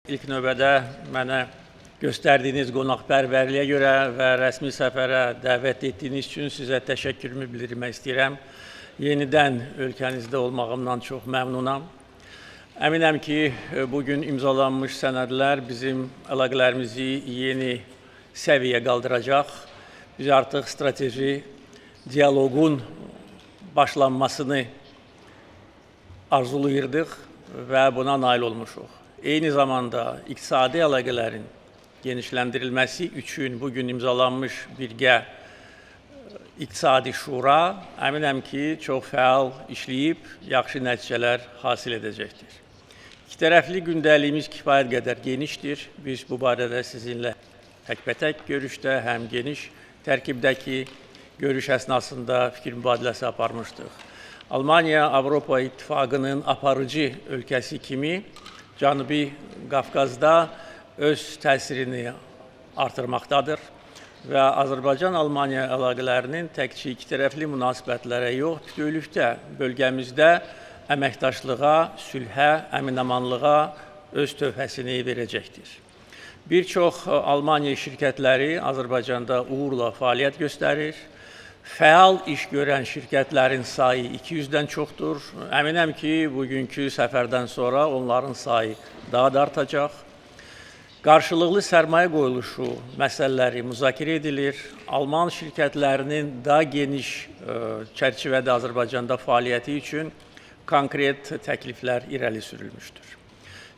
İlk növbədə mənə göstərdiyiniz qonaqpərvərliyə görə və rəsmi səfərə dəvət etdiyiniz üçün sizə təşəkkürümü bildirmək istəyirəm. Yenidən ölkənizdə olmağımdan çox məmnunam. Əminəm ki, bugün imzalanmış sənədlər bizim əlaqələrimizi yeni səviyyə qaldıracaq. Biz artıq strateji dialoqun başlanmasını arzulayırdıq və buna nail olmuşuq. Eyni zamanda iqtisadi əlaqələrin genişləndirilməsi üçün bugün imzalanmış birgə İqtisadi Şura əminəm ki, çox fəal işləyib, yaxşı nəticələr hasil edəcəkdir. İki tərəfli gündəliyimiz kifayət qədər genişdir. Biz bu barədə sizinlə təkbətək görüşdə, həm geniş tərkibdəki görüş əsnasında fikir mübadiləsi aparmışdıq. Almaniya Avropa İttifaqının aparıcı ölkəsi kimi Cənubi Qafqazda öz təsirini artırmaqdadır və Azərbaycan-Almaniya əlaqələrinin təkcə iki tərəfli münasibətlərə yox, bütövlükdə bölgəmizdə əməkdaşlığa, sülhə, əminamanlığa öz töhfəsini verəcəkdir. Bir çox Almaniya şirkətləri Azərbaycanda uğurla fəaliyyət göstərir. Fəal iş görən şirkətlərin sayı 200-dən çoxdur. Əminəm ki, bugünkü səfərdən sonra onların sayı daha da artacaq. Qarşılıqlı sərmayə qoyuluşu məsələləri müzakirə edilir. Alman şirkətlərinin daha geniş çərçivədə Azərbaycanda fəaliyyəti üçün konkret təkliflər irəli sürülmüşdür.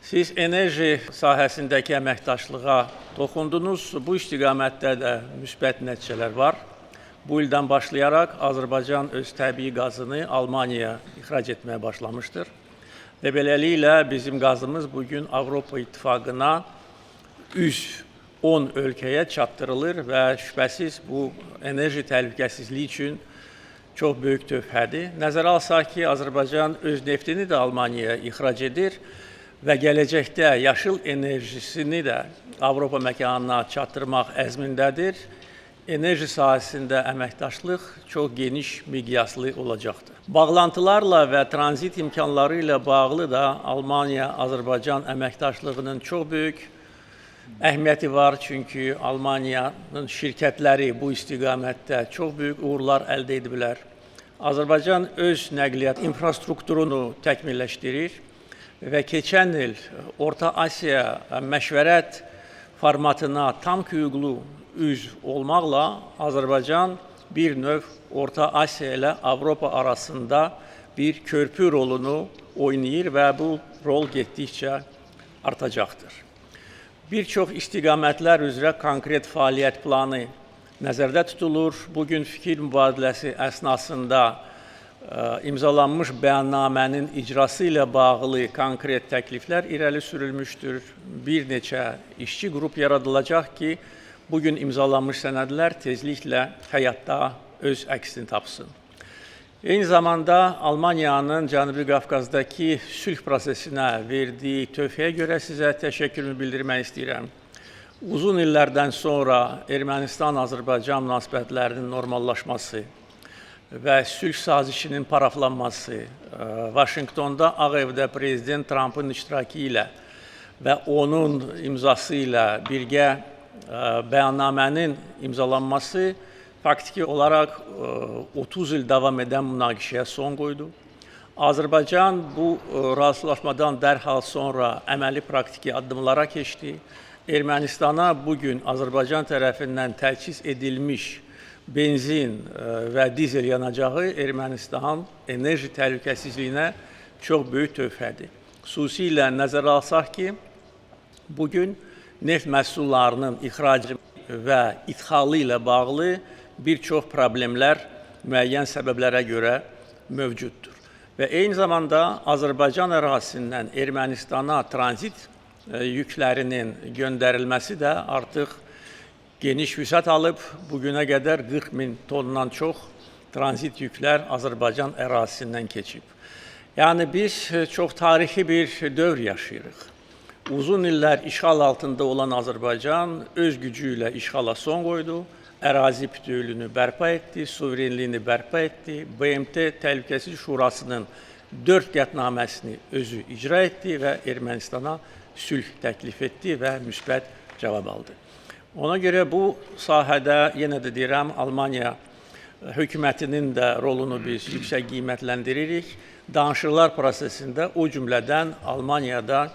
Siz enerji sahəsindəki əməkdaşlığa toxundunuz. Bu istiqamətdə də müsbət nəticələr var. Bu ildən başlayaraq Azərbaycan öz təbii qazını Almaniyaya ixrac etməyə başlamışdır. Və beləliklə bizim qazımız bugün Avropa İttifaqına 110 ölkəyə çatdırılır və şübhəsiz bu enerji təhlükəsizliyi üçün çox böyük töhfədir. Nəzərə alsaq ki, Azərbaycan öz neftini də Almaniyaya ixrac edir və gələcəkdə yaşıl enerjisini də Avropa məkanına çatdırmaq əzmindədir. Enerji sahəsində əməkdaşlıq çox geniş miqyaslı olacaqdır. Bağlantılarla və tranzit imkanları ilə bağlı da Almaniya-Azərbaycan əməkdaşlığının çox böyük əhəmiyyəti var, çünki Almaniyanın şirkətləri bu istiqamətdə çox böyük uğurlar əldə ediblər. Azərbaycan öz nəqliyyat infrastrukturunu təkmilləşdirir və keçən il Orta Asiya məşvərət formatına tam hüquqlu üzv olmaqla Azərbaycan bir növ Orta Asiya ilə Avropa arasında bir körpü rolunu oynayır və bu rol getdikcə artacaqdır. Bir çox istiqamətlər üzrə konkret fəaliyyət planı nəzərdə tutulur. Bugün fikir mübadiləsi əsnasında imzalanmış bəyannamənin icrası ilə bağlı konkret təkliflər irəli sürülmüşdür. Bir neçə işçi qrup yaradılacaq ki, bugün imzalanmış sənədlər tezliklə həyatda öz əksini tapsın. Eyni zamanda Almaniyanın Cənubi Qafqazdakı sülh prosesinə verdiyi töhfəyə görə sizə təşəkkürümü bildirmək istəyirəm. Uzun illərdən sonra Ermənistan-Azərbaycan münasibətlərinin normallaşması və sülh sazişinin paraflanması, Vaşinqtonda Ağ Evdə Prezident Trampın iştirakı ilə və onun imzası ilə birgə bəyannamənin imzalanması faktiki olaraq 30 il davam edən münaqişəyə son qoydu. Azərbaycan bu razılaşmadan dərhal sonra əməli praktiki addımlara keçdi. Ermənistana bugün Azərbaycan tərəfindən təchiz edilmiş benzin və dizel yanacağı Ermənistanın enerji təhlükəsizliyinə çox böyük töhfədir. Xüsusilə nəzərə alsaq ki, bugün neft məhsullarının ixracı və idxalı ilə bağlı bir çox problemlər müəyyən səbəblərə görə mövcuddur. Və eyni zamanda Azərbaycan ərazisindən Ermənistana tranzit yüklərinin göndərilməsi də artıq geniş vüsət alıb. Bugünə qədər 40 min tondan çox tranzit yüklər Azərbaycan ərazisindən keçib. Yəni biz çox tarixi bir dövr yaşayırıq. Uzun illər işğal altında olan Azərbaycan öz gücü ilə işğala son qoydu, ərazi bütövlüyünü bərpa etdi, suverenliyini bərpa etdi, BMT Təhlükəsizlik Şurasının 4 qətnaməsini özü icra etdi və Ermənistana sülh təklif etdi və müsbət cavab aldı. Ona görə bu sahədə yenə də deyirəm, Almaniya hökumətinin də rolunu biz yüksək qiymətləndiririk. Danışıqlar prosesində o cümlədən Almaniyada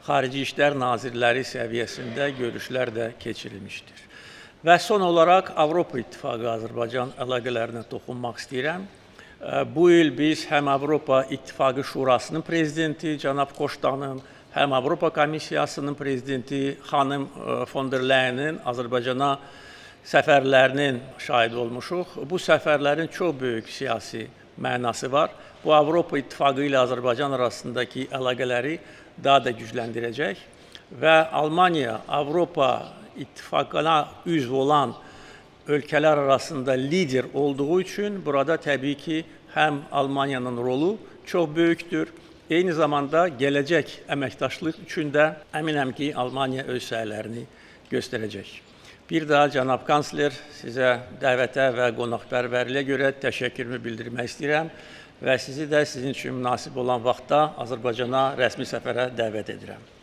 Xarici İşlər Nazirləri səviyyəsində görüşlər də keçirilmişdir. Və son olaraq Avropa İttifaqı Azərbaycan əlaqələrinə toxunmaq istəyirəm. Bu il biz həm Avropa İttifaqı Şurasının prezidenti cənab Koştanın, həm Avropa Komissiyasının prezidenti xanım von der Leyenin Azərbaycana səfərlərinin şahidi olmuşuq. Bu səfərlərin çox böyük siyasi mənası var. Bu Avropa İttifaqı ilə Azərbaycan arasındakı əlaqələri daha da gücləndirəcək və Almaniya Avropa İttifaqına üzv olan ölkələr arasında lider olduğu üçün burada təbii ki, həm Almaniyanın rolu çox böyükdür. Eyni zamanda gələcək əməkdaşlıq üçün də əminəm ki, Almaniya öz səylərini göstərəcək. Bir daha cənab kansler, sizə dəvətə və qonaqpərvərliyə görə təşəkkürümü bildirmək istəyirəm və sizi də sizin üçün münasib olan vaxtda Azərbaycana rəsmi səfərə dəvət edirəm.